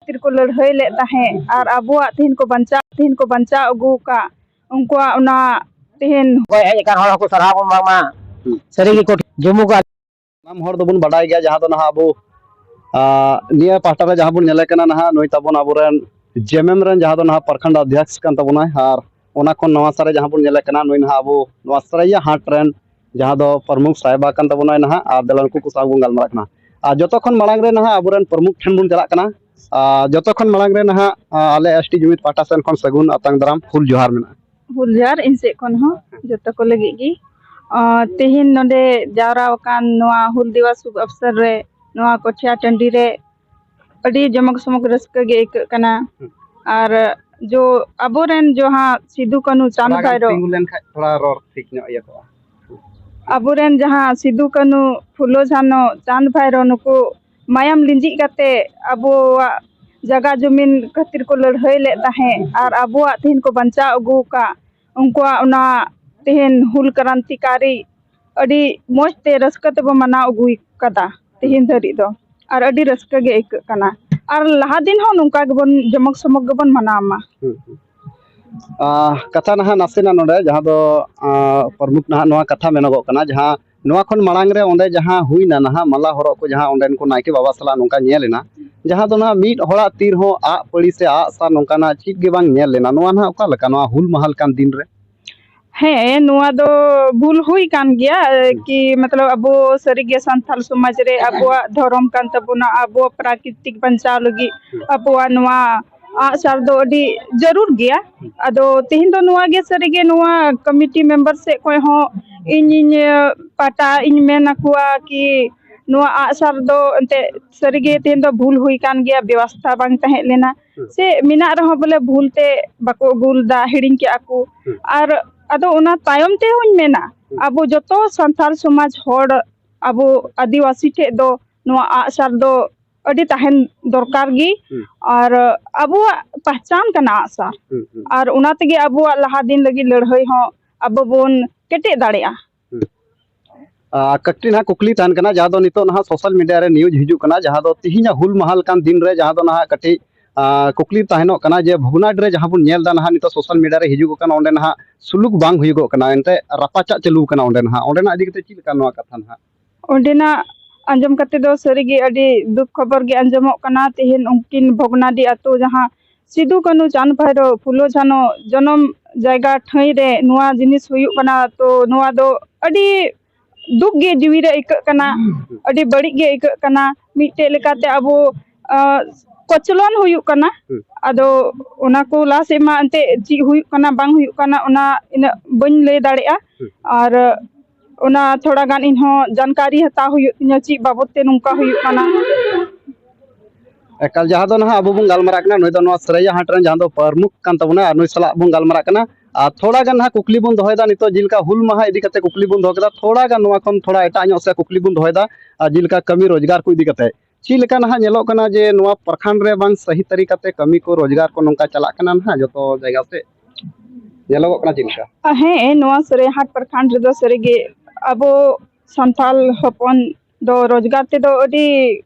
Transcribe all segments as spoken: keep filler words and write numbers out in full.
ᱠᱷᱟᱹᱛᱤᱨ ᱠᱚ ᱞᱟᱹᱲᱦᱟᱹᱭ ᱞᱮᱫ ᱛᱟᱦᱮᱸᱫ ᱟᱨ ᱟᱵᱚᱣᱟᱜ ᱛᱮᱦᱮᱧ ᱠᱚ ᱵᱟᱧᱪᱟᱣ, ᱛᱮᱦᱮᱧ ᱠᱚ ᱵᱟᱧᱪᱟᱣ ᱟᱹᱜᱩ ᱟᱠᱟᱫ, ᱩᱱᱠᱩᱣᱟᱜ ᱚᱱᱟ ᱛᱮᱦᱮᱧ ᱚᱠᱚᱭ ᱦᱮᱡ ᱟᱠᱟᱱ ᱦᱚᱲ ᱦᱚᱸᱠᱚ ᱥᱟᱨᱦᱟᱣ ᱵᱚᱱ ᱵᱟᱝᱢᱟ᱾ ᱥᱟᱹᱨᱤ ᱜᱮᱠᱚ ᱡᱩᱢᱩ ᱠᱚ ᱥᱟᱱᱟᱢ ᱦᱚᱲ ᱫᱚᱵᱚᱱ ᱵᱟᱰᱟᱭ ᱜᱮᱭᱟ, ᱡᱟᱦᱟᱸ ᱫᱚ ᱱᱟᱦᱟᱜ ᱟᱵᱚ, ᱟᱸ, ᱱᱤᱭᱟᱹ ᱯᱟᱦᱴᱟ ᱨᱮ ᱡᱟᱦᱟᱸ ᱵᱚᱱ ᱧᱮᱞᱮ ᱠᱟᱱᱟ ᱱᱟᱦᱟᱜ, ᱱᱩᱭ ᱛᱟᱵᱚᱱ ᱟᱵᱚᱨᱮᱱ ᱡᱮᱢᱮᱢ ᱨᱮᱱ ᱡᱟᱦᱟᱸ ᱫᱚ ᱱᱟᱦᱟᱜ ᱯᱨᱚᱠᱷᱚᱸᱰ ᱚᱫᱷᱭᱚᱠᱥ ᱠᱟᱱ ᱛᱟᱵᱚᱱᱟᱭ, ᱟᱨ ᱚᱱᱟ ᱠᱷᱚᱱ ᱱᱚᱣᱟ ᱥᱟᱨᱮ ᱡᱟᱦᱟᱸ ᱵᱚᱱ ᱧᱮᱞᱮ ᱠᱟᱱᱟ, ᱱᱩᱭ ᱱᱟᱦᱟᱜ ᱟᱵᱚ ᱱᱚᱣᱟ ᱥᱟᱨᱟᱭᱟ ᱦᱟᱴ ᱨᱮᱱ ᱡᱟᱦᱟᱸ ᱫᱚ ᱯᱨᱚᱢᱩᱠᱷ ᱥᱟᱦᱮᱵᱟ ᱠᱟᱱ ᱛᱟᱵᱚᱱᱟᱭ ᱱᱟᱦᱟᱜ, ᱟᱨ ᱫᱮᱞᱟ ᱩᱱᱠᱩ ᱠᱚ ᱥᱟᱶ ᱵᱚᱱ ᱜᱟᱞᱢᱟᱨᱟᱜ ᱠᱟᱱᱟ᱾ ᱟᱨ ᱡᱚᱛᱚ ᱠᱷᱚᱱ ᱢᱟᱲᱟᱝ ᱨᱮ ᱱᱟᱦᱟᱜ ᱟᱵᱚᱨᱮᱱ ᱯᱨᱚᱢᱩᱠᱷ ᱴᱷᱮᱱ ᱵᱚᱱ ᱪᱟᱞᱟᱜ ᱠᱟᱱᱟ᱾ ᱟᱨ ᱡᱚᱛᱚ ᱠᱷᱚᱱ ᱢᱟᱲᱟᱝ ᱨᱮ ᱱᱟᱦᱟᱜ, ᱟᱸ, ᱟᱞᱮ ᱮᱥ ᱴᱤ ᱡᱩᱢᱤᱫ ᱯᱟᱦᱴᱟ ᱥᱮᱱ ᱠᱷᱚᱱ ᱥᱟᱹᱜᱩᱱ ᱟᱛᱟᱝ ᱫᱟᱨᱟᱢ ᱦᱩᱞ ᱡᱚᱦᱟᱨ ᱢᱮᱱᱟᱜᱼᱟ᱾ ᱦᱩᱞ ᱡᱚᱦᱟᱨ ᱤᱧ ᱥᱮᱫ ᱠᱷᱚᱱ ᱦᱚᱸ ᱡᱚᱛᱚ ᱠᱚ ᱞᱟᱹᱜᱤᱫ ᱜᱮ᱾ ᱟᱸ, ᱛᱮᱦᱮᱧ ᱱᱚᱰᱮ ᱡᱟᱣᱨᱟ ᱟᱠᱟᱱ ᱱᱚᱣᱟ ᱦᱩᱞ ᱫᱤᱵᱚᱥ ᱥᱩᱵᱷ ᱚᱵᱥᱚᱨ ᱨᱮ ᱱᱚᱣᱟ ᱠᱚᱴᱷᱤᱭᱟ ᱴᱟᱺᱰᱤ ᱨᱮ ᱟᱹᱰᱤ ᱡᱚᱢᱚᱠ ᱥᱚᱢᱚᱠ ᱨᱟᱹᱥᱠᱟᱹ ᱜᱮ ᱟᱹᱭᱠᱟᱹᱜ ᱠᱟᱱᱟ᱾ ᱟᱨ ᱡᱚ ᱟᱵᱚᱨᱮᱱ ᱡᱟᱦᱟᱸ ᱥᱤᱫᱩ ᱠᱟᱹᱱᱦᱩ ᱪᱟᱸᱫᱽ ᱛᱷᱚᱲᱟ ᱜᱟᱱ ᱵᱷᱟᱭᱨᱳ, ᱛᱤᱸᱜᱩ ᱞᱮᱱᱠᱷᱟᱡ ᱛᱷᱚᱲᱟ ᱨᱚᱲ ᱴᱷᱤᱠ ᱧᱚᱜ ᱤᱭᱟᱹ ᱠᱚᱜᱼᱟ᱾ ᱟᱵᱚᱨᱮᱱ ᱡᱟᱦᱟᱸ ᱥᱤᱫᱩ ᱠᱟᱹᱱᱦᱩ ᱯᱷᱩᱞᱳ ᱡᱷᱟᱱᱚ ᱪᱟᱸᱫᱽ ᱵᱷᱟᱭᱨᱳ ᱱᱩᱠᱩ ᱢᱟᱭᱟᱢ ᱞᱤᱸᱡᱤᱜ ᱠᱟᱛᱮ ᱟᱵᱚᱣᱟᱜ ᱡᱟᱜᱟ ᱡᱚᱢᱤᱱ ᱠᱷᱟᱹᱛᱤᱨ ᱠᱚ ᱞᱟᱹᱲᱦᱟᱹᱭ ᱞᱮᱫ ᱛᱟᱦᱮᱸᱫ ᱟᱨ ᱟᱵᱚᱣᱟᱜ ᱛᱮᱦᱮᱧ ᱠᱚ ᱵᱟᱧᱪᱟᱣ ᱟᱹᱜᱩ ᱟᱠᱟᱫ, ᱩᱱᱠᱩᱣᱟᱜ ᱚᱱᱟ ᱛᱮᱦᱮᱧ ᱦᱩᱞ ᱠᱨᱟᱱᱛᱤᱠᱟᱨᱤ ᱟᱹᱰᱤ ᱢᱚᱡᱽ ᱛᱮ ᱨᱟᱹᱥᱠᱟᱹ ᱛᱮᱵᱚ ᱢᱟᱱᱟᱣ ᱟᱹᱜᱩ ᱟᱠᱟᱫᱟ ᱛᱮᱦᱮᱧ ᱫᱷᱟᱹᱨᱤᱡ ᱫᱚ᱾ ᱟᱨ ᱟᱹᱰᱤ ᱨᱟᱹᱥᱠᱟᱹ ᱜᱮ ᱟᱹᱭᱠᱟᱹᱜ ᱠᱟᱱᱟ᱾ ᱟᱨ ᱞᱟᱦᱟ ᱫᱤᱱ ᱦᱚᱸ ᱱᱚᱝᱠᱟ ᱜᱮᱵᱚᱱ ᱡᱚᱢᱚᱠ ᱥᱚᱢᱚᱠ ᱜᱮᱵᱚᱱ ᱢᱟᱱᱟᱣ ᱢᱟ᱾ ᱦᱩᱸ, ᱦᱩᱸ᱾ ᱟᱦ, ᱠᱟᱛᱷᱟ ᱱᱟᱦᱟᱜ ᱱᱟᱥᱮᱱᱟᱜ ᱱᱚᱰᱮ, ᱡᱟᱦᱟᱸ ᱫᱚ, ᱟᱦ, ᱯᱨᱚᱢᱩᱠᱷ ᱱᱟᱦᱟᱜ ᱱᱚᱣᱟ ᱠᱟᱛᱷᱟ ᱢᱮᱱᱚᱜᱚᱜ ᱠᱟᱱᱟ, ᱡᱟᱦᱟᱸ ᱱᱚᱣᱟ ᱠᱷᱚᱱ ᱢᱟᱲᱟᱝ ᱨᱮ ᱚᱸᱰᱮ ᱡᱟᱦᱟᱸ ᱦᱩᱭᱱᱟ ᱱᱟᱦᱟᱜ ᱢᱟᱞᱟ ᱦᱚᱨᱚᱜ ᱠᱚ, ᱡᱟᱦᱟᱸ ᱚᱸᱰᱮᱱ ᱠᱚ ᱱᱟᱭᱠᱮ ᱵᱟᱵᱟ ᱥᱟᱞᱟᱜ ᱱᱚᱝᱠᱟ ᱧᱮᱞ ᱮᱱᱟ, ᱡᱟᱦᱟᱸ ᱫᱚ ᱱᱟᱦᱟᱜ ᱢᱤᱫ ᱦᱚᱲᱟᱜ ᱛᱤ ᱨᱮᱦᱚᱸ ᱟᱜ ᱯᱟᱹᱲᱤ ᱥᱮ ᱟᱜ ᱥᱟᱨ ᱱᱚᱝᱠᱟᱱᱟᱜ ᱪᱮᱫ ᱜᱮ ᱵᱟᱝ ᱧᱮᱞ ᱞᱮᱱᱟ᱾ ᱱᱚᱣᱟ ᱱᱟᱦᱟᱜ ᱚᱠᱟ ᱞᱮᱠᱟ ᱱᱚᱣᱟ ᱦᱩᱞ ᱢᱟᱦᱟ ᱞᱮᱠᱟᱱ ᱫᱤᱱ ᱨᱮ? ᱦᱮᱸ, ᱱᱚᱣᱟ ᱫᱚ ᱵᱷᱩᱞ ᱦᱩᱭ ᱠᱟᱱ ᱜᱮᱭᱟ, ᱦᱩᱸ᱾ ᱠᱤ ᱢᱚᱛᱞᱚᱵ ᱟᱵᱚ ᱥᱟᱹᱨᱤᱜᱮ ᱥᱟᱱᱛᱟᱲ ᱥᱚᱢᱟᱡᱽ ᱨᱮ ᱟᱵᱚᱣᱟᱜ ᱫᱷᱚᱨᱚᱢ ᱠᱟᱱ ᱛᱟᱵᱚᱱᱟ, ᱟᱵᱚᱣᱟᱜ ᱯᱨᱟᱠᱨᱤᱛᱤᱠ ᱵᱟᱧᱪᱟᱣ ᱞᱟᱹᱜᱤᱫ ᱦᱩᱸ᱾ ᱟᱵᱚᱣᱟᱜ ᱱᱚᱣᱟ ᱟᱜᱼᱥᱟᱨ ᱫᱚ ᱟᱹᱰᱤ ᱡᱟᱹᱨᱩᱲ ᱜᱮᱭᱟ᱾ ᱦᱩᱸ᱾ ᱟᱫᱚ ᱛᱮᱦᱮᱧ ᱫᱚ ᱱᱚᱣᱟ ᱜᱮ ᱥᱟᱹᱨᱤᱜᱮ ᱱᱚᱣᱟ ᱠᱚᱢᱤᱴᱤ ᱢᱮᱢᱵᱟᱨ ᱥᱮᱫ ᱠᱷᱚᱱ ᱦᱚᱸ ᱤᱧᱤᱧ, ᱮ, ᱯᱟᱦᱴᱟ ᱤᱧ ᱢᱮᱱ ᱟᱠᱚᱣᱟ ᱠᱤ ᱱᱚᱣᱟ ᱟᱜᱼᱥᱟᱨ ᱫᱚ ᱮᱱᱛᱮᱫ ᱥᱟᱹᱨᱤᱜᱮ ᱛᱮᱦᱮᱧ ᱫᱚ ᱵᱷᱩᱞ ᱦᱩᱭ ᱠᱟᱱ ᱜᱮᱭᱟ, ᱵᱮᱵᱚᱥᱛᱷᱟ ᱵᱟᱝ ᱛᱟᱦᱮᱸ ᱞᱮᱱᱟ᱾ ᱦᱩᱸ᱾ ᱥᱮ ᱢᱮᱱᱟᱜ ᱨᱮᱦᱚᱸ ᱵᱚᱞᱮ ᱵᱷᱩᱞ ᱛᱮ ᱵᱟᱠᱚ ᱟᱹᱜᱩ ᱞᱮᱫᱟ, ᱦᱤᱲᱤᱧ ᱠᱮᱜᱼᱟ ᱠᱚ᱾ ᱦᱩᱸ᱾ ᱟᱨ ᱟᱫᱚ ᱚᱱᱟ ᱛᱟᱭᱚᱢ ᱛᱮᱦᱚᱸᱧ ᱢᱮᱱᱟ, ᱦᱩᱸ᱾ ᱟᱵᱚ ᱡᱚᱛᱚ ᱥᱟᱱᱛᱟᱲ ᱥᱚᱢᱟᱡᱽ ᱦᱚᱲ, ᱟᱵᱚ ᱟᱹᱫᱤᱵᱟᱹᱥᱤ ᱴᱷᱮᱡ ᱫᱚ ᱱᱚᱣᱟ ᱟᱜᱼᱥᱟᱨ ᱫᱚ ᱟᱹᱰᱤ ᱛᱟᱦᱮᱱ ᱫᱚᱨᱠᱟᱨ ᱜᱮ᱾ ᱦᱩᱸ᱾ ᱟᱨ ᱟᱵᱚᱣᱟᱜ ᱯᱟᱦᱪᱟᱱ ᱠᱟᱱᱟ ᱟᱜᱼᱥᱟᱨ᱾ ᱦᱩᱸ, ᱦᱩᱸ᱾ ᱟᱨ ᱚᱱᱟ ᱛᱮᱜᱮ ᱟᱵᱚᱣᱟᱜ ᱞᱟᱦᱟ ᱫᱤᱱ ᱞᱟᱹᱜᱤᱫ ᱞᱟᱹᱲᱦᱟᱹᱭ ᱦᱚᱸ ᱟᱵᱚ ᱵᱚᱱ ᱠᱮᱴᱮᱡ ᱫᱟᱲᱮᱭᱟᱜᱼᱟ᱾ ᱦᱩᱸ᱾ ᱟᱨ ᱠᱟᱹᱴᱤᱡ ᱱᱟᱦᱟᱜ ᱠᱩᱠᱞᱤ ᱛᱟᱦᱮᱱ ᱠᱟᱱᱟ, ᱡᱟᱦᱟᱸ ᱫᱚ ᱱᱤᱛᱚᱜ ᱱᱟᱦᱟᱜ ᱥᱳᱥᱟᱞ ᱢᱤᱰᱤᱭᱟ ᱨᱮ ᱱᱤᱭᱩᱡᱽ ᱦᱤᱡᱩᱜ ᱠᱟᱱᱟ, ᱡᱟᱦᱟᱸ ᱫᱚ ᱛᱤᱦᱤᱧᱟᱜ ᱦᱩᱞ ᱢᱟᱦᱟ ᱞᱮᱠᱟᱱ ᱫᱤᱱ ᱨᱮ, ᱡᱟᱦᱟᱸ ᱫᱚ ᱱᱟᱦᱟᱜ ᱠᱟᱹᱴᱤᱡ, ᱟᱨ, ᱠᱩᱠᱞᱤ ᱛᱟᱦᱮᱱᱚᱜ ᱠᱟᱱᱟ ᱡᱮ ᱵᱷᱚᱜᱽᱱᱟᱰᱤ ᱨᱮ ᱡᱟᱦᱟᱸ ᱵᱚᱱ ᱧᱮᱞ ᱮᱫᱟ ᱱᱟᱦᱟᱜ ᱱᱤᱛᱚᱜ ᱥᱳᱥᱟᱞ ᱢᱤᱰᱤᱭᱟ ᱨᱮ ᱦᱤᱡᱩᱜᱚᱜ ᱠᱟᱱᱟ, ᱚᱸᱰᱮ ᱱᱟᱦᱟᱜ ᱥᱩᱞᱩᱠ ᱵᱟᱝ ᱦᱩᱭᱩᱜᱚᱜ ᱠᱟᱱᱟ, ᱮᱱᱛᱮ ᱨᱟᱯᱟᱪᱟᱜ ᱪᱟᱹᱞᱩ ᱠᱟᱱᱟ ᱚᱸᱰᱮ ᱱᱟᱦᱟᱜ, ᱚᱸᱰᱮᱱᱟᱜ ᱤᱫᱤ ᱠᱟᱛᱮ ᱪᱮᱫ ᱞᱮᱠᱟ ᱱᱚᱣᱟ ᱠᱟᱛᱷᱟ ᱱᱟᱦᱟᱜ? ᱚᱸᱰᱮᱱᱟᱜ ᱟᱸᱡᱚᱢ ᱠᱟᱛᱮ ᱫᱚ ᱥᱟᱹᱨᱤᱜᱮ ᱟᱹᱰᱤ ᱫᱩᱠ ᱠᱷᱚᱵᱚᱨ ᱜᱮ ᱟᱸᱡᱚᱢᱚᱜ ᱠᱟᱱᱟ᱾ ᱛᱮᱦᱮᱧ ᱩᱱᱠᱤᱱ ᱵᱷᱚᱜᱽᱱᱟᱰᱤ ᱟᱛᱳ, ᱡᱟᱦᱟᱸ ᱥᱤᱫᱩ, ᱠᱟᱹᱱᱦᱩ, ᱪᱟᱸᱫᱽ, ᱵᱷᱟᱭᱨᱳ, ᱯᱷᱩᱞᱳ, ᱡᱷᱟᱱᱳ ᱡᱚᱱᱚᱢ ᱡᱟᱭᱜᱟ ᱴᱷᱟᱹᱭ ᱨᱮ ᱱᱚᱣᱟ ᱡᱤᱱᱤᱥ ᱦᱩᱭᱩᱜ ᱠᱟᱱᱟ, ᱛᱚ ᱱᱚᱣᱟ ᱫᱚ ᱟᱹᱰᱤ ᱫᱩᱠ ᱜᱮ ᱡᱤᱣᱤ ᱨᱮ ᱟᱹᱭᱠᱟᱹᱜ ᱠᱟᱱᱟ, ᱟᱹᱰᱤ ᱵᱟᱹᱲᱤᱡ ᱜᱮ ᱟᱹᱭᱠᱟᱹᱜ ᱠᱟᱱᱟ᱾ ᱢᱤᱫᱴᱮᱡ ᱞᱮᱠᱟᱛᱮ ᱟᱵᱚ, ᱟᱸ, ᱠᱚᱪᱞᱚᱱ ᱦᱩᱭᱩᱜ ᱠᱟᱱᱟ᱾ ᱦᱩᱸ᱾ ᱟᱫᱚ ᱚᱱᱟ ᱠᱚ ᱞᱟᱦᱟ ᱥᱮᱫ ᱢᱟ ᱮᱱᱛᱮᱫ ᱪᱮᱫ ᱦᱩᱭᱩᱜ ᱠᱟᱱᱟ ᱵᱟᱝ ᱦᱩᱭᱩᱜ ᱠᱟᱱᱟ, ᱚᱱᱟ ᱤᱱᱟᱹᱜ ᱵᱟᱹᱧ ᱞᱟᱹᱭ ᱫᱟᱲᱮᱭᱟᱜᱼᱟ᱾ ᱦᱩᱸ᱾ ᱟᱨ ᱚᱱᱟ ᱛᱷᱚᱲᱟ ᱜᱟᱱ ᱤᱧᱦᱚᱸ ᱡᱟᱱᱠᱟᱨᱤ ᱦᱟᱛᱟᱣ ᱦᱩᱭᱩᱜ ᱛᱤᱧᱟᱹ, ᱪᱮᱫ ᱵᱟᱵᱚᱫ ᱛᱮ ᱱᱚᱝᱠᱟ ᱦᱩᱭᱩᱜ ᱠᱟᱱᱟ᱾ ᱮᱠᱟᱞ, ᱡᱟᱦᱟᱸ ᱫᱚ ᱱᱟᱦᱟᱜ ᱟᱵᱚ ᱵᱚᱱ ᱜᱟᱞᱢᱟᱨᱟᱜ ᱠᱟᱱᱟ, ᱱᱩᱭ ᱫᱚ ᱱᱚᱣᱟ ᱥᱟᱹᱨᱟᱹᱭᱟ ᱦᱟᱴ ᱨᱮᱱ ᱡᱟᱦᱟᱸ ᱫᱚ ᱯᱨᱚᱢᱩᱠᱷ ᱠᱟᱱ ᱛᱟᱵᱚᱱᱟ, ᱟᱨ ᱱᱩᱭ ᱥᱟᱞᱟᱜ ᱵᱚᱱ ᱜᱟᱞᱢᱟᱨᱟᱜ ᱠᱟᱱᱟ᱾ ᱟᱨ ᱛᱷᱚᱲᱟ ᱜᱟᱱ ᱱᱟᱦᱟᱜ ᱠᱩᱠᱞᱤ ᱵᱚᱱ ᱫᱚᱦᱚᱭᱮᱫᱟ, ᱱᱤᱛᱚᱜ ᱡᱮᱞᱮᱠᱟ ᱦᱩᱞ ᱢᱟᱦᱟ ᱤᱫᱤ ᱠᱟᱛᱮ ᱠᱩᱠᱞᱤ ᱵᱚᱱ ᱫᱚᱦᱚ ᱠᱮᱫᱟ, ᱛᱷᱚᱲᱟ ᱜᱟᱱ ᱱᱚᱣᱟ ᱠᱷᱚᱱ ᱛᱷᱚᱲᱟ ᱮᱴᱟᱜ ᱧᱚᱜ ᱥᱮ ᱠᱩᱠᱞᱤ ᱵᱚᱱ ᱫᱚᱦᱚᱭᱮᱫᱟ, ᱟᱨ ᱡᱮᱞᱮᱠᱟ ᱠᱟᱹᱢᱤ ᱨᱳᱡᱽᱜᱟᱨ ᱠᱚ ᱤᱫᱤ ᱠᱟᱛᱮ ᱪᱮᱫ ᱞᱮᱠᱟ ᱱᱟᱦᱟᱜ ᱧᱮᱞᱚᱜ ᱠᱟᱱᱟ ᱡᱮ ᱱᱚᱣᱟ ᱯᱨᱚᱠᱷᱚᱸᱰ ᱨᱮ ᱵᱟᱝ ᱥᱟᱹᱦᱤ ᱛᱟᱹᱨᱤᱠᱟᱛᱮ ᱠᱟᱹᱢᱤ ᱠᱚ ᱨᱳᱡᱽᱜᱟᱨ ᱠᱚ ᱱᱚᱝᱠᱟ ᱪᱟᱞᱟᱜ ᱠᱟᱱᱟ ᱱᱟᱦᱟᱜ ᱡᱚᱛᱚ ᱡᱟᱭᱜᱟ ᱥᱮᱫ? ᱧᱮᱞᱚᱜᱚᱜ ᱠᱟᱱᱟ ᱪᱮᱫ ᱞᱮᱠᱟ? ᱦᱮᱸ, ᱱᱚᱣᱟ ᱥᱟᱹᱨᱟᱹᱭᱦᱟᱴ ᱯᱨᱚᱠᱷᱚᱸᱰ ᱨᱮᱫᱚ ᱥᱟᱹᱨᱤᱜᱮ ᱟᱵᱚ ᱥᱟᱱᱛᱟᱞ ᱦᱚᱯᱚᱱ ᱫᱚ ᱨᱳᱡᱽᱜᱟᱨ ᱛᱮᱫᱚ ᱟᱹᱰᱤ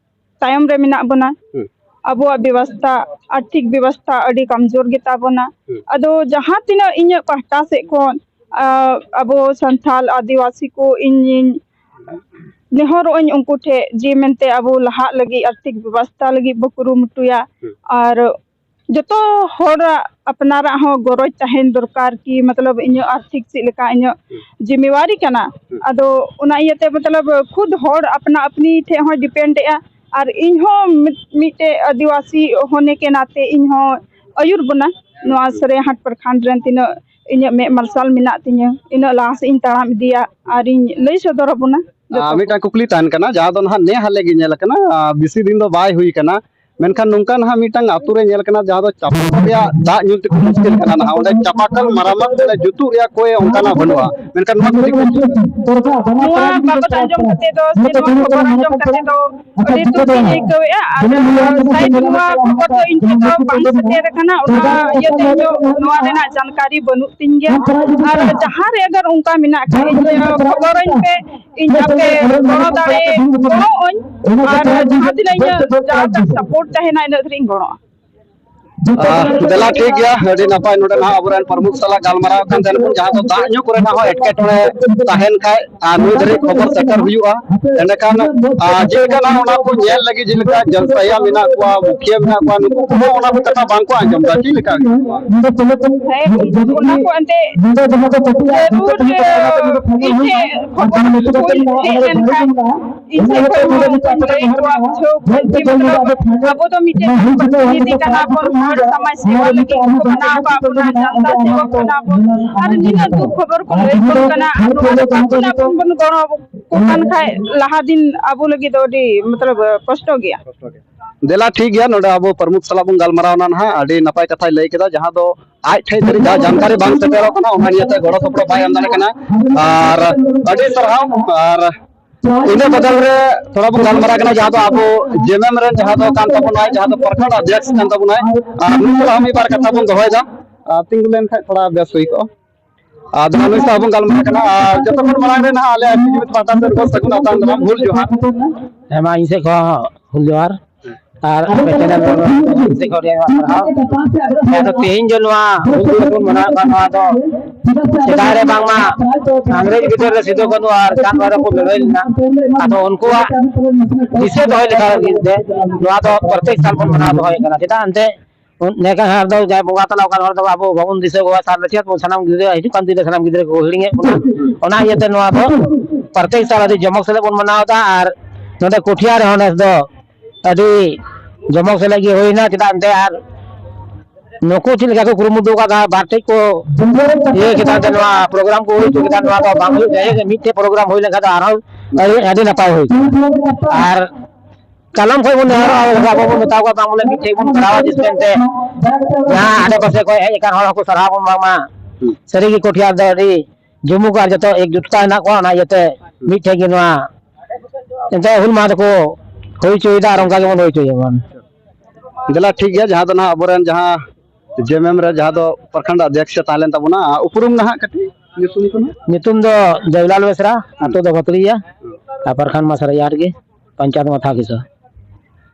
ᱛᱟᱭᱚᱢ ᱨᱮ ᱢᱮᱱᱟᱜ ᱵᱚᱱᱟ᱾ ᱦᱩᱸ᱾ ᱟᱵᱚᱣᱟᱜ ᱵᱮᱵᱚᱥᱛᱷᱟ, ᱟᱨᱛᱷᱤᱠ ᱵᱮᱵᱚᱥᱛᱷᱟ ᱟᱹᱰᱤ ᱠᱚᱢᱡᱳᱨ ᱜᱮᱛᱟ ᱵᱚᱱᱟ᱾ ᱦᱩᱸ᱾ ᱟᱫᱚ ᱡᱟᱦᱟᱸ ᱛᱤᱱᱟᱹᱜ ᱤᱧᱟᱹᱜ ᱯᱟᱦᱴᱟ ᱥᱮᱫ ᱠᱷᱚᱱ, ᱟ, ᱟᱵᱚ ᱥᱟᱱᱛᱟᱞ ᱟᱹᱫᱤᱵᱟᱹᱥᱤ ᱠᱚ ᱤᱧᱤᱧ ᱱᱮᱦᱚᱨᱚᱜ ᱟᱹᱧ ᱩᱱᱠᱩ ᱴᱷᱮᱱ ᱡᱮ ᱢᱮᱱᱛᱮ ᱟᱵᱚ ᱞᱟᱦᱟᱜ ᱞᱟᱹᱜᱤᱫ, ᱟᱨᱛᱷᱤᱠ ᱵᱮᱵᱚᱥᱛᱷᱟ ᱞᱟᱹᱜᱤᱫ ᱵᱚ ᱠᱩᱨᱩᱢᱩᱴᱩᱭᱟ᱾ ᱦᱩᱸ᱾ ᱟᱨ ᱡᱚᱛᱚ ᱦᱚᱲᱟᱜ ᱟᱯᱱᱟᱨᱟᱜ ᱦᱚᱸ ᱜᱚᱨᱚᱡᱽ ᱛᱟᱦᱮᱱ ᱫᱚᱨᱠᱟᱨ ᱠᱤ ᱢᱚᱛᱞᱚᱵ ᱤᱧᱟᱹᱜ ᱟᱨᱛᱷᱤᱠ ᱪᱮᱫ ᱞᱮᱠᱟ ᱤᱧᱟᱹᱜ ᱦᱩᱸ᱾ ᱡᱤᱢᱢᱮᱣᱟᱨᱤ ᱠᱟᱱᱟ᱾ ᱦᱩᱸ᱾ ᱟᱫᱚ ᱚᱱᱟ ᱤᱭᱟᱹᱛᱮ ᱢᱚᱛᱞᱚᱵ ᱠᱷᱩᱫ ᱦᱚᱲ ᱟᱯᱱᱟ ᱟᱯᱱᱤ ᱴᱷᱮᱱ ᱦᱚᱸ ᱰᱤᱯᱮᱱᱰ ᱮᱜᱼᱟ᱾ ᱟᱨ ᱤᱧ ᱦᱚᱸ ᱢᱤᱫ-, ᱢᱤᱫᱴᱮᱡ ᱟᱹᱫᱤᱵᱟᱹᱥᱤ ᱦᱚᱱᱮ ᱠᱮ ᱱᱟᱛᱮ ᱤᱧ ᱦᱚᱸ ᱟᱹᱭᱩᱨ ᱵᱚᱱᱟ᱾ ᱱᱚᱣᱟ ᱦᱩᱸ᱾ ᱥᱟᱹᱨᱟᱹᱭᱦᱟᱴ ᱯᱨᱚᱠᱷᱚᱸᱰ ᱨᱮᱱ ᱛᱤᱱᱟᱹᱜ ᱤᱧᱟᱹᱜ ᱢᱮᱫ ᱢᱟᱨᱥᱟᱞ ᱢᱮᱱᱟᱜ ᱛᱤᱧᱟᱹ, ᱤᱱᱟᱹᱜ ᱞᱟᱦᱟ ᱥᱮᱫ ᱤᱧ ᱛᱟᱲᱟᱢ ᱤᱫᱤᱭᱟ ᱟᱨ ᱤᱧ ᱞᱟᱹᱭ ᱥᱚᱫᱚᱨ ᱟᱵᱚᱱᱟ ᱡᱚᱛᱚ ᱟᱨ ᱠᱚ᱾ ᱢᱤᱫᱴᱟᱝ ᱠᱩᱠᱞᱤ ᱛᱟᱦᱮᱱ ᱠᱟᱱᱟ, ᱡᱟᱦᱟᱸ ᱫᱚ ᱱᱟᱦᱟᱜ ᱱᱮ ᱦᱟᱞᱮ ᱜᱮ ᱧᱮᱞ ᱟᱠᱟᱱᱟ, ᱟᱨ ᱵᱮᱥᱤ ᱫᱤᱱ ᱫᱚ ᱵᱟᱭ ᱦᱩᱭ ᱟᱠᱟᱱᱟ᱾ ᱢᱮᱱᱠᱷᱟᱱ ᱱᱚᱝᱠᱟ ᱱᱟᱦᱟᱜ ᱢᱤᱫᱴᱟᱝ ᱟᱹᱛᱩ ᱨᱮ ᱧᱮᱞ ᱠᱟᱱᱟ, ᱡᱟᱦᱟᱸ ᱫᱚ ᱪᱟᱯᱟ ᱨᱮᱭᱟᱜ ᱫᱟᱜ ᱧᱩ ᱛᱮᱠᱚ ᱢᱩᱥᱠᱤᱞ ᱠᱟᱱᱟ᱾ ᱱᱟᱦᱟᱜ ᱚᱸᱰᱮ ᱪᱟᱯᱟᱠᱚᱞ ᱢᱟᱨᱟᱢᱟᱛ ᱥᱮ ᱡᱩᱛᱩᱜ ᱨᱮᱭᱟᱜ ᱠᱚᱭ ᱚᱱᱠᱟᱱᱟᱜ ᱵᱟᱹᱱᱩᱜᱼᱟ᱾ ᱢᱮᱱᱠᱷᱟᱱ ᱱᱚᱣᱟ ᱠᱚ ᱤᱫᱤ ᱠᱟᱛᱮ ᱱᱚᱣᱟ ᱵᱟᱵᱚᱫ ᱟᱸᱡᱚᱢ ᱠᱟᱛᱮ ᱫᱚ ᱥᱮ ᱱᱚᱣᱟ ᱠᱷᱚᱵᱚᱨ ᱟᱸᱡᱚᱢ ᱠᱟᱛᱮ ᱫᱚ ᱟᱹᱰᱤ ᱫᱩᱠ ᱤᱧ ᱟᱹᱭᱠᱟᱹᱣᱮᱫᱼᱟ᱾ ᱟᱨ ᱥᱟᱭᱮᱫ ᱱᱚᱣᱟ ᱠᱷᱚᱵᱚᱨ ᱫᱚ ᱤᱧ ᱴᱷᱮᱱ ᱫᱚ ᱵᱟᱝ ᱥᱮᱴᱮᱨ ᱟᱠᱟᱱᱟ, ᱚᱱᱟ ᱤᱭᱟᱹᱛᱮ ᱤᱧ ᱫᱚ ᱱᱚᱣᱟ ᱨᱮᱱᱟᱜ ᱡᱟᱱᱠᱟᱨᱤ ᱵᱟᱹᱱᱩᱜ ᱛᱤᱧ ᱜᱮᱭᱟ᱾ ᱟᱨ ᱡᱟᱦᱟᱸ ᱨᱮ ᱟᱜᱟᱨ ᱚᱱᱠᱟ ᱢᱮᱱᱟᱜ ᱠᱷᱟᱡ, ᱤᱧ ᱠᱷᱚᱵᱚᱨᱟᱹᱧ ᱯᱮ, ᱤᱧ ᱟᱯᱮ ᱜᱚᱲᱚ ᱫᱟᱲᱮ ᱜᱚᱲᱚᱜ ᱟᱹᱧ᱾ ᱟᱨ ᱡᱟᱦᱟᱸ ᱛᱤᱱᱟᱹᱜ ᱤᱧᱟᱹᱜ ᱡᱟᱦᱟᱸ ᱛᱤᱱᱟᱹᱜ ᱥᱟᱯᱳᱨᱴ ᱛᱟᱦᱮᱱᱟ, ᱤᱱᱟᱹᱜ ᱫᱷᱟᱹᱨᱤᱡ ᱤᱧ ᱜᱚᱲᱚᱜᱼᱟ᱾ ᱟᱦ, ᱫᱮᱞᱟ, ᱴᱷᱤᱠ ᱜᱮᱭᱟ, ᱟᱹᱰᱤ ᱱᱟᱯᱟᱭ᱾ ᱱᱚᱰᱮ ᱱᱟᱦᱟᱜ ᱟᱵᱚᱨᱮᱱ ᱯᱨᱚᱢᱩᱠᱷ ᱥᱟᱞᱟᱜ ᱜᱟᱞᱢᱟᱨᱟᱣ ᱠᱟᱱ ᱛᱟᱦᱮᱱ ᱵᱚᱱ, ᱡᱟᱦᱟᱸ ᱫᱚ ᱫᱟᱜ ᱧᱩ ᱠᱚᱨᱮᱱᱟᱜ ᱦᱚᱸ ᱮᱴᱠᱮᱴᱚᱬᱮ ᱛᱟᱦᱮᱱ ᱠᱷᱟᱡ, ᱟᱨ ᱱᱩᱭ ᱫᱷᱟᱹᱨᱤᱡ ᱠᱷᱚᱵᱚᱨ ᱥᱮᱴᱮᱨ ᱦᱩᱭᱩᱜᱼᱟ᱾ ᱮᱸᱰᱮᱠᱷᱟᱱ, ᱟᱦ, ᱪᱮᱫ ᱞᱮᱠᱟ ᱱᱟᱦᱟᱜ ᱚᱱᱟ ᱠᱚ ᱧᱮᱞ ᱞᱟᱹᱜᱤᱫ, ᱡᱮᱞᱮᱠᱟ ᱡᱚᱞᱥᱟᱭᱟ ᱢᱮᱱᱟᱜ ᱠᱚᱣᱟ, ᱢᱩᱠᱷᱤᱭᱟᱹ ᱢᱮᱱᱟᱜ ᱠᱚᱣᱟ, ᱱᱩᱠᱩ ᱠᱚᱦᱚᱸ ᱚᱱᱟ ᱠᱚ ᱠᱟᱛᱷᱟ ᱵᱟᱝ ᱠᱚ ᱟᱸᱡᱚᱢ ᱮᱫᱟ, ᱪᱮᱫ ᱞᱮᱠᱟ ᱦᱩᱭᱩᱜᱼᱟ? ᱦᱮᱸ, ᱚᱱᱟ ᱠᱚ ᱮᱱᱛᱮ ᱡᱟᱹᱨᱩᱲ, ᱤᱧ ᱴᱷᱮᱱ ᱠᱷᱚᱵᱚᱨ ᱦᱩᱭ ᱦᱮᱡ ᱞᱮᱱᱠᱷᱟᱱ ᱤᱧ ᱥᱮᱫ ᱠᱷᱚᱱ ᱦᱚᱸ ᱩᱱᱠᱩᱧ ᱞᱟᱹᱭ ᱟᱠᱚᱣᱟ, ᱵᱩᱡᱷᱟᱹᱣ ᱠᱚ ᱡᱮ ᱢᱚᱛᱞᱚᱵ ᱟᱵᱚ ᱫᱚ ᱢᱤᱫᱴᱮᱱ ᱡᱚᱱᱯᱨᱚᱛᱤᱱᱤᱫᱷᱤ ᱠᱟᱱᱟ ᱵᱚᱱ, ᱦᱚᱲ ᱥᱚᱢᱟᱡᱽ ᱥᱮᱵᱟ ᱞᱟᱹᱜᱤᱫ ᱠᱚ ᱵᱮᱱᱟᱣ ᱟᱠᱟᱫ ᱵᱚᱱᱟ, ᱡᱟᱱᱛᱟ ᱥᱮᱵᱚᱠ ᱠᱟᱱᱟ ᱵᱚᱱ, ᱟᱨ ᱱᱤᱱᱟᱹᱜ ᱫᱩᱠ ᱠᱷᱚᱵᱚᱨ ᱠᱚ ᱞᱟᱹᱭ ᱵᱚᱱ ᱠᱟᱱᱟ, ᱟᱨ ᱱᱚᱣᱟ ᱨᱮ ᱵᱟᱝ ᱵᱚᱱ ᱜᱚᱲᱚ ᱠᱚ ᱠᱟᱱ ᱠᱷᱟᱡ ᱞᱟᱦᱟ ᱫᱤᱱ ᱟᱵᱚ ᱞᱟᱹᱜᱤᱫ ᱫᱚ ᱟᱹᱰᱤ ᱢᱚᱛᱞᱚᱵ ᱠᱚᱥᱴᱚ ᱜᱮᱭᱟ᱾ ᱫᱮᱞᱟ, ᱴᱷᱤᱠ ᱜᱮᱭᱟ, ᱱᱚᱰᱮ ᱟᱵᱚ ᱯᱨᱚᱢᱩᱠᱷ ᱥᱟᱞᱟᱜ ᱵᱚᱱ ᱜᱟᱞᱢᱟᱨᱟᱣ ᱮᱱᱟ ᱱᱟᱦᱟᱜ, ᱟᱹᱰᱤ ᱱᱟᱯᱟᱭ ᱠᱟᱛᱷᱟᱭ ᱞᱟᱹᱭ ᱠᱮᱫᱟ, ᱡᱟᱦᱟᱸ ᱫᱚ ᱟᱡ ᱴᱷᱮᱡ ᱫᱷᱟᱹᱨᱤᱡ ᱡᱟᱦᱟᱸ ᱡᱟᱱᱠᱟᱨᱤ ᱵᱟᱝ ᱥᱮᱴᱮᱨᱚᱜ ᱠᱟᱱᱟ, ᱚᱱᱟ ᱱᱤᱭᱮᱛᱮ ᱜᱚᱲᱚ ᱥᱚᱯᱚᱦᱚᱫ ᱵᱟᱭ ᱮᱢ ᱫᱟᱲᱮᱭᱟᱜ ᱠᱟᱱᱟ᱾ ᱟᱨ ᱟᱹᱰᱤ ᱥᱟᱨᱦᱟᱣ᱾ ᱟᱨ ᱤᱱᱟᱹ ᱵᱚᱫᱚᱞ ᱨᱮ ᱛᱷᱚᱲᱟ ᱵᱚᱱ ᱜᱟᱞᱢᱟᱨᱟᱜ ᱠᱟᱱᱟ, ᱡᱟᱦᱟᱸ ᱫᱚ ᱟᱵᱚ ᱡᱮᱢᱮᱢ ᱨᱮᱱ ᱡᱟᱦᱟᱸ ᱫᱚ ᱠᱟᱱ ᱛᱟᱵᱚᱱᱟᱭ, ᱡᱟᱦᱟᱸ ᱫᱚ ᱯᱨᱚᱠᱷᱚᱸᱰ ᱚᱫᱷᱭᱚᱠᱥ ᱠᱟᱱ ᱛᱟᱵᱚᱱᱟᱭ, ᱟᱨ ᱱᱩᱭ ᱥᱟᱞᱟᱜ ᱦᱚᱸ ᱢᱤᱫ ᱵᱟᱨ ᱠᱟᱛᱷᱟ ᱵᱚᱱ ᱫᱚᱦᱚᱭᱮᱫᱟ᱾ ᱟᱨ ᱛᱤᱸᱜᱩ ᱞᱮᱱᱠᱷᱟᱱ ᱛᱷᱚᱲᱟ ᱵᱮᱥ ᱦᱩᱭ ᱠᱚᱜᱼᱟ᱾ ᱟᱨ ᱱᱩᱭ ᱥᱟᱞᱟᱜ ᱵᱚᱱ ᱜᱟᱞᱢᱟᱨᱟᱜ ᱠᱟᱱᱟ᱾ ᱟᱨ ᱡᱚᱛᱚ ᱠᱷᱚᱱ ᱢᱟᱲᱟᱝ ᱨᱮ ᱱᱟᱦᱟᱜ ᱟᱞᱮ ᱟᱹᱛᱩ ᱡᱩᱢᱤᱫ ᱯᱟᱦᱴᱟ ᱥᱮᱫ ᱠᱷᱚᱱ ᱥᱟᱹᱜᱩᱱ ᱟᱛᱟᱝ ᱫᱟᱨᱟᱢ, ᱦᱩᱞ ᱡᱚᱦᱟᱨ᱾ ᱦᱮᱸ ᱢᱟ, ᱤᱧ ᱥᱮᱫ ᱠᱷᱚᱱ ᱦᱚᱸ ᱦᱩᱞ ᱡᱚᱦᱟᱨ᱾ ᱟᱨ ᱟᱯᱮ ᱪᱮᱱᱮᱞ ᱨᱮ ᱥᱮᱫ ᱠᱷᱚᱱ ᱟᱹᱰᱤ ᱟᱭᱢᱟ ᱥᱟᱨᱦᱟᱣ᱾ ᱟᱫᱚ ᱛᱮᱦᱮᱧ ᱡᱮ ᱱᱚᱣᱟ ᱦᱩᱞ ᱫᱤᱵᱚᱥ ᱵᱚᱱ ᱢᱟᱱᱟᱣᱮᱫ ᱠᱟᱱ, ᱱᱚᱣᱟ ᱫᱚ ᱥᱮᱫᱟᱭ ᱨᱮ ᱵᱟᱝᱢᱟ ᱤᱝᱨᱮᱡᱽ ᱵᱤᱫᱟᱹᱞ ᱨᱮ ᱥᱤᱫᱩ ᱠᱟᱹᱱᱦᱩ ᱟᱨ ᱪᱟᱸᱫᱽ ᱵᱷᱟᱭᱨᱚ ᱠᱚ ᱞᱟᱹᱲᱦᱟᱹᱭ ᱞᱮᱱᱟ᱾ ᱟᱫᱚ ᱩᱱᱠᱩᱣᱟᱜ ᱫᱤᱥᱟᱹ ᱫᱚᱦᱚᱭ ᱞᱮᱠᱟ ᱞᱟᱹᱜᱤᱫ ᱛᱮ ᱱᱚᱣᱟ ᱫᱚ ᱯᱨᱚᱛᱮᱠ ᱥᱟᱞ ᱵᱚᱱ ᱢᱟᱱᱟᱣ ᱫᱚᱦᱚᱭᱮᱫ ᱠᱟᱱᱟ᱾ ᱪᱮᱫᱟᱜ ᱮᱱᱛᱮ ᱱᱮᱠᱟ ᱦᱚᱲ ᱫᱚ ᱡᱟᱦᱟᱸᱭ ᱵᱚᱸᱜᱟ ᱛᱟᱞᱟ ᱟᱠᱟᱱ ᱦᱚᱲ ᱫᱚ ᱟᱵᱚ ᱵᱟᱵᱚᱱ ᱫᱤᱥᱟᱹ ᱠᱚᱣᱟ, ᱥᱟᱨ ᱪᱮᱫ ᱵᱚᱱ ᱥᱟᱱᱟᱢ ᱜᱤᱫᱽᱨᱟᱹ, ᱦᱤᱡᱩᱜ ᱠᱟᱱ ᱫᱤᱱ ᱨᱮ ᱥᱟᱱᱟᱢ ᱜᱤᱫᱽᱨᱟᱹ ᱠᱚ ᱦᱤᱲᱤᱧᱮᱫ ᱵᱚᱱᱟ᱾ ᱚᱱᱟ ᱤᱭᱟᱹᱛᱮ ᱱᱚᱣᱟ ᱫᱚ ᱯᱨᱚᱛᱮᱠ ᱥᱟᱞ ᱟᱹᱰᱤ ᱡᱚᱢᱚᱠ ᱥᱟᱞᱟᱜ ᱵᱚᱱ ᱢᱟᱱᱟᱣ ᱮᱫᱟ᱾ ᱟᱨ ᱱᱚᱰᱮ ᱠᱚᱴᱷᱤᱭᱟ ᱨᱮᱦᱚᱸ ᱱᱮᱥ ᱫᱚ ᱟᱹᱰᱤ ᱡᱚᱢᱚᱠ ᱥᱟᱞᱟᱜ ᱜᱮ ᱦᱩᱭᱱᱟ᱾ ᱪᱮᱫᱟᱜ ᱮᱱᱛᱮ ᱟᱨ ᱱᱩᱠᱩ ᱪᱮᱫ ᱞᱮᱠᱟ ᱠᱚ ᱠᱩᱨᱩᱢᱩᱴᱩ ᱟᱠᱟᱫᱟ, ᱵᱟᱨ ᱴᱷᱮᱡ ᱠᱚ ᱤᱭᱟᱹ ᱠᱮᱫᱟ, ᱮᱱᱛᱮ ᱱᱚᱣᱟ ᱯᱨᱳᱜᱨᱟᱢ ᱠᱚ ᱦᱩᱭ ᱦᱚᱪᱚ ᱠᱮᱫᱟ, ᱱᱚᱣᱟ ᱫᱚ ᱵᱟᱝ ᱦᱩᱭᱩᱜ ᱡᱟᱭᱜᱟ ᱜᱮ ᱢᱤᱫᱴᱷᱮᱡ ᱯᱨᱳᱜᱨᱟᱢ ᱦᱩᱭ ᱞᱮᱱᱠᱷᱟᱱ ᱫᱚ ᱟᱨᱦᱚᱸ ᱟᱹᱰᱤ, ᱟᱹᱰᱤ ᱱᱟᱯᱟᱭ ᱦᱩᱭ ᱠᱚᱜᱼᱟ᱾ ᱟᱨ ᱠᱟᱞᱚᱢ ᱠᱷᱚᱱ ᱵᱚᱱ ᱱᱮᱦᱚᱨᱚᱜᱼᱟ, ᱟᱵᱚ ᱵᱚᱱ ᱢᱮᱛᱟ ᱠᱚᱣᱟ, ᱵᱟᱝ ᱵᱚᱞᱮ ᱢᱤᱫᱴᱷᱮᱱ ᱵᱚᱱ ᱠᱚᱨᱟᱣᱟ, ᱡᱤᱥ ᱢᱮᱱᱛᱮ ᱡᱟᱦᱟᱸ ᱟᱰᱮ ᱯᱟᱥᱮ ᱠᱷᱚᱱ ᱦᱮᱡ ᱟᱠᱟᱱ ᱦᱚᱲ ᱦᱚᱸᱠᱚ ᱥᱟᱨᱦᱟᱣ ᱵᱚᱱ ᱵᱟᱝ ᱢᱟ᱾ ᱥᱟᱹᱨᱤ ᱜᱮ ᱠᱚᱴᱷᱤᱭᱟᱨ ᱫᱚ ᱟᱹᱰᱤ ᱡᱩᱢᱩᱠ ᱟᱨ ᱡᱚᱛᱚ ᱮᱠᱡᱩᱴᱛᱟ ᱦᱮᱱᱟᱜ ᱠᱚᱣᱟ, ᱚᱱᱟ ᱤᱭᱟᱹᱛᱮ ᱢᱤᱫᱴᱷᱮᱱ ᱜᱮ ᱱᱚᱣᱟ ᱮᱱᱛᱮ ᱦᱩᱞ ᱢᱟᱦᱟ ᱫᱚᱠᱚ ᱦᱩᱭ ᱦᱚᱪᱚᱭᱮᱫᱟ ᱟᱨ ᱚᱱᱠᱟ ᱜᱮᱵᱚᱱ ᱦᱩᱭ ᱦᱚᱪᱚᱭᱟᱵᱚᱱ᱾ ᱫᱮᱞᱟ, ᱴᱷᱤᱠ ᱜᱮᱭᱟ, ᱡᱟᱦᱟᱸ ᱫᱚ ᱱᱟᱦᱟᱜ ᱟᱵᱚᱨᱮᱱ ᱡᱟᱦᱟᱸ ᱡᱮᱢᱮᱢ ᱨᱮ ᱡᱟᱦᱟᱸ ᱫᱚ ᱯᱨᱚᱠᱷᱚᱸᱰ ᱚᱫᱷᱭᱚᱠᱥ ᱛᱟᱦᱮᱸ ᱞᱮᱱ ᱛᱟᱵᱚᱱᱟ, ᱩᱯᱨᱩᱢ ᱱᱟᱦᱟᱜ ᱠᱟᱹᱴᱤᱡ ᱧᱩᱛᱩᱢ ᱠᱚ ᱱᱟᱦᱟᱜ? ᱧᱩᱛᱩᱢ ᱫᱚ ᱫᱮᱣᱞᱟᱞ ᱵᱮᱥᱨᱟ, ᱟᱛᱳ ᱫᱚ ᱵᱷᱟᱛᱲᱤᱭᱟ, ᱟᱨ ᱯᱨᱚᱠᱷᱚᱸᱰ ᱢᱟ ᱥᱟᱨᱟᱭᱟᱨ ᱜᱮ, ᱯᱚᱧᱪᱟᱭᱮᱛ ᱢᱟ ᱛᱷᱟᱠᱤᱥᱟ᱾